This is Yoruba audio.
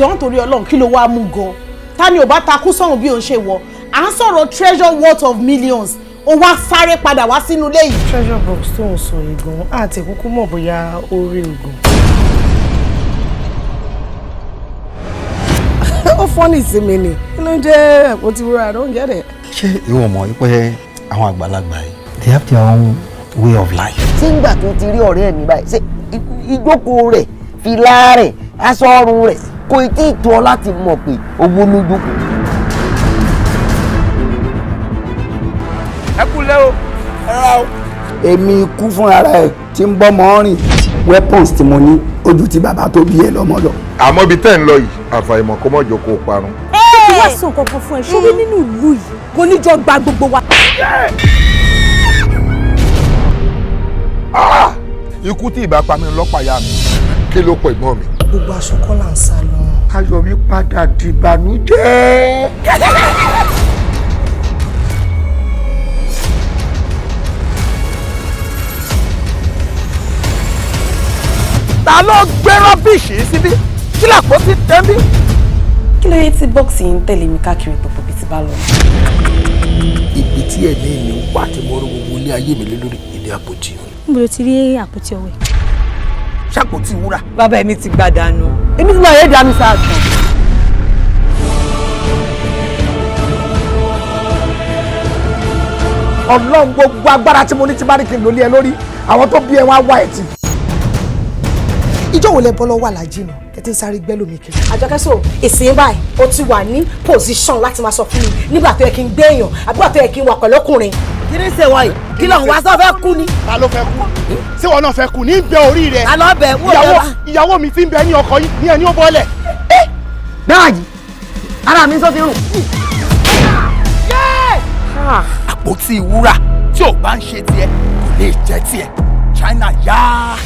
Jọ ń torí Ọlọ́run, kí ló wá mú gan? Ta ni ò bá takú sọ̀hún bí òun ṣe wọ̀? À ń sọ̀rọ̀ treasure worth of millions, ó wá sáré padà wá sínú ilé yìí. Treasure box tó ń sọ yìí gan, àti kúkú mọ̀ bóyá ó rí ogun. Ó funny sí mi ni, kí ló ń jẹ́ àpótí wúrà? I don't get it. Ṣé ìwọ mọ̀ pé àwọn àgbàlagbà yìí, they have their own way of life? Tí ngbà tó ti rí ọ̀rẹ́ mi báyìí, ṣé ìjókòó rẹ̀, fìlà rẹ̀, aṣọ ọrùn rẹ̀ kò tí ì tó ọ láti mọ̀ pé owó ló jókòó? Ẹ kú lẹ́ o, ẹ rà o. Èmi kú fúnra rẹ̀ tí ń bọ́mọ rìn, weapons tí mo ní ojú ti bàbá tó bí ẹ lọ́mọ lọ. Àmọ́ ibi tẹ́ ń lọ yìí, àfàìmọ̀ kó mọ̀ jókòó parun. Kí wá sọ nǹkan kan fún ẹ, ṣórí nínú ìlú yìí kò ní jọ gba gbogbo wa. Ikú tí ìbá pa mí lọ́pàá ya mi, kí ló pọ̀ ẹ̀gbọ́n mi? Gbogbo aṣọ kọ́ là ń sá lọ. Ayọ̀ mi padà dìbànújẹ́. Ta ló gbé rubbish síbí? Kí làpótí tẹ́ bí? Kí ló yẹ tí box yìí ń tẹ̀lé mi káàkiri gbogbo ibi tí bá lọ? Ibi tí ẹ̀mí mi wà tí mo rí gbogbo ilé ayé mi lé lórí ìdí àpótí mi. Níbo ló ti rí àpótí ọwọ́ ẹ̀? Ṣàpótí wúrà. Bàbá mi ti gbà dànù. Èmi ti lọ yé dànù sáà tán. Ọlọ́run, gbogbo agbára tí mo ní tí bá ní kí n lò lé ẹ lórí, àwọn tó bí ẹ wọn á wá ẹ tì. Ìjọ wo lẹ bọ́ lọ́wọ́ alájí náà tẹ́tí ń sáré gbẹ́ lómi kiri? Àjọkẹ́, so ìsìn báyìí o ti wà ní position láti máa sọ fún mi nígbà tó yẹ kí n gbé èèyàn àbí nígbà tó yẹ kí n wà pẹ̀lú ọkùnrin. Kí ni ṣe wọ̀nyí? Kí ló ń wá sọ? Fẹ́ kú ni? Ta ló fẹ́ kú? Ṣé wọn náà fẹ́ kú ní bẹ orí rẹ? Ta ló bẹ wò Ìyàwó bẹ wá? Ìyàwó mi ti ń bẹ ní ọkọ yìí ní ẹni ó bọ́lẹ̀. Bẹ́ẹ̀ni, ara mi sọ ti rùn. Àpótí wúrà tí ò bá ń ṣe tiẹ̀ kò lè jẹ́ tiẹ̀. China yá.